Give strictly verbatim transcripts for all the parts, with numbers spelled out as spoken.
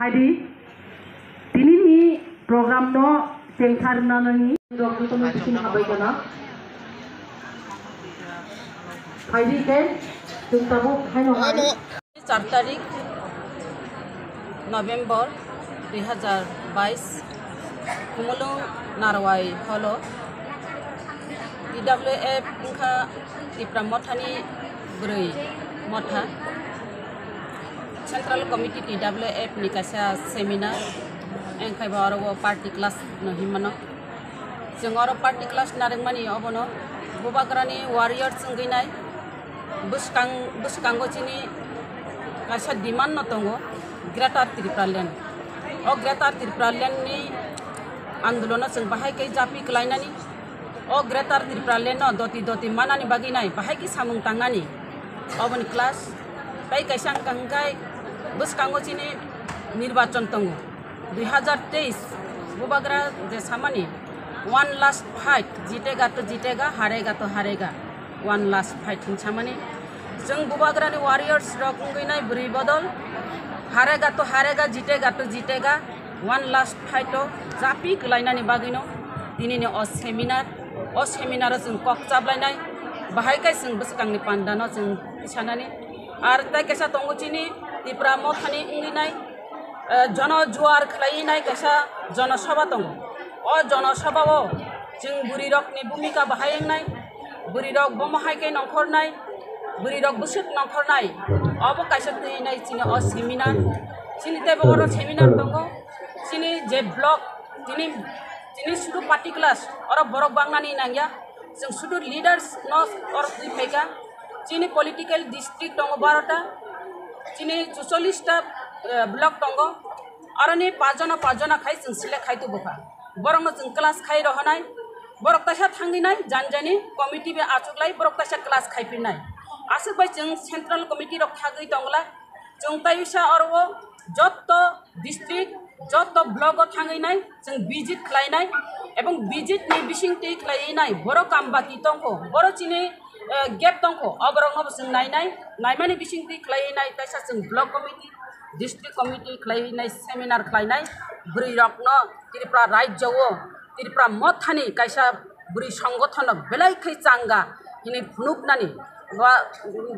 Haidi, tinini program no chengthar nanani rok jotono bising habai gana. Haidi ke, chwng tabuk haino hai. Char tarik November dui hazar bais, Khumulwng Narwai holo T W F wngkha Tipra Mothani bwrwi motha. Central Committee T W F ni kaisa seminar, engkhai bo oro o party class no hinmano. Chwng oro party class narwkmani obono Bubagrani warriors wngwi nai. Bwskang, bwskango chini kaisa demand no tongo, Greater Tipraland. O Greater Tipraland ni andolono chwng bahai khe japi kwlainani, o Greater Tipraland no doti doti manani bagwi nai bahai khe samung tangnani. Oboni class tei kaisa wngkha hwnkhe bwskango chini nirbachon tongo. Dui hazar teis Bubagra je samani, "One last fight, jitega to jitega, harega to harega, one last fight" hin samani. Chwng Bubagrani warriors rok wngwi nai bwrwi bodol, harega to harega, jitega to jitega, one last fight o japi kwlainani bagwino tinini o seminar, o seminar o chwng kok chaplainai, bahai khe chwng bwskangni pandano chwng sanani. Ar tei kaisa tongo chini Tipra Mothani wngwi nai, eh, jono juar khlaiwi nai kaisa jono sabha tongo. O jono sabha o chwng bwrwi rokni bhumika bahai wngnai, bwrwi rok bomo hai khe nongkhornai, bwrwi rok bwswk nongkhornai, obo kaisa twi nai chini o seminar. Chini teibo oro seminar tongo, chini je block, tini, tini sudu party class, oro borok bangnani nangya, chwng sudu leaders no oro twi phaikha. Chini political district tongo barota, chini chuchollish ta, eh, block tongo. Aroni pajona pajona khai chwng select khai tubukha. Borokno chwng class khai rohonai. Borok taisa thangwi nai, jani jani committee bai achuklai, borok taisa class khai pirnai. Aswk bai chwng central committee rok thagwi tongla. Chwng taisa oro o jotto district, jotto block o thangwi nai, chwng visit khlai nai, ebong visit ni bising twi khlai nai, borok kam baki tongkho, borok chini, eh, gap tongkho, oborok no bo chwng nai nai, naimani bising twi khlai nai, taisa chwng block committee, district committee khlai nai, seminar khlai nai, bwrwi rok no Tripura rajya o, Tripura mothani kaisa bwrwi songothono belai khe changa hini phunuknani, wa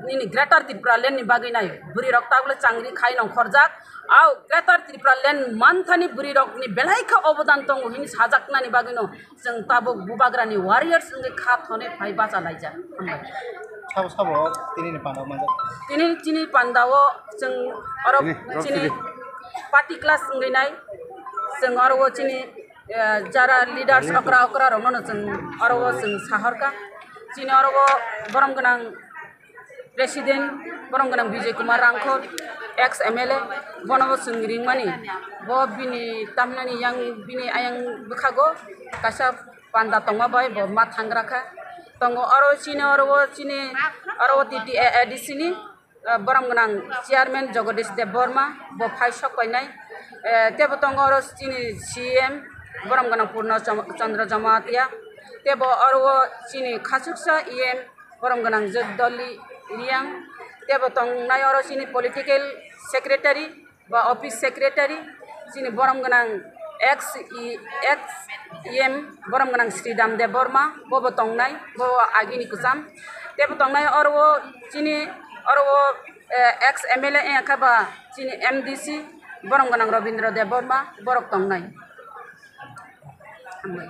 nini Greater Tipraland ni bagwi nai bwrwi rok tabule changri khai nongkhorjak. Au Greater Tipraland manthani bwrwi rokni belai khe obodan tongo hini sajaknani bagwino chwng tabuk Bubagrani warriors wngwi kha thonwi phai bacha laijak. Hambai. Sabo sabo tini ni panda o manjak. Tini chini panda o chwng oro tini, rok chini tini. Party class wngwi nai chwng oro o chini eh, jara leaders okra okra rokno no chwng oro o chwng sahorkha. Chini oro o borom gwnang president, borom gwnang Bijay Kumar Rangkhol, ex M L A, bono bo chwng ringmani. Bo bini tamnani yang, bini ayang bwkhago kaisa panda tongma bai bo ma thangra kha. Tongo oro chini oro o chini oro o T T A A D C ni, eh, borom gwnang chairman Jagadish Debbarma, bo phai sok painai. Eh, tebo tongo oro chini C M, borom gwnang Purna Cham-, Chandra Jamatia, tebo oro o chini khachuksa E M, borom gwnang Jagdali Riang, tebo tongnai oro chini political secretary, ba office secretary, chini borom gwnang ex E-, ex E M, borom gwnang Sridham Debbarma, bobo tongnai, bobo agini kwcham. Tebo tongnai oro o chini oro o, eh, ex M L A wngkha ba chini M D C, borom gwnang Rabindra Debbarma, borok tongnai. Hambai.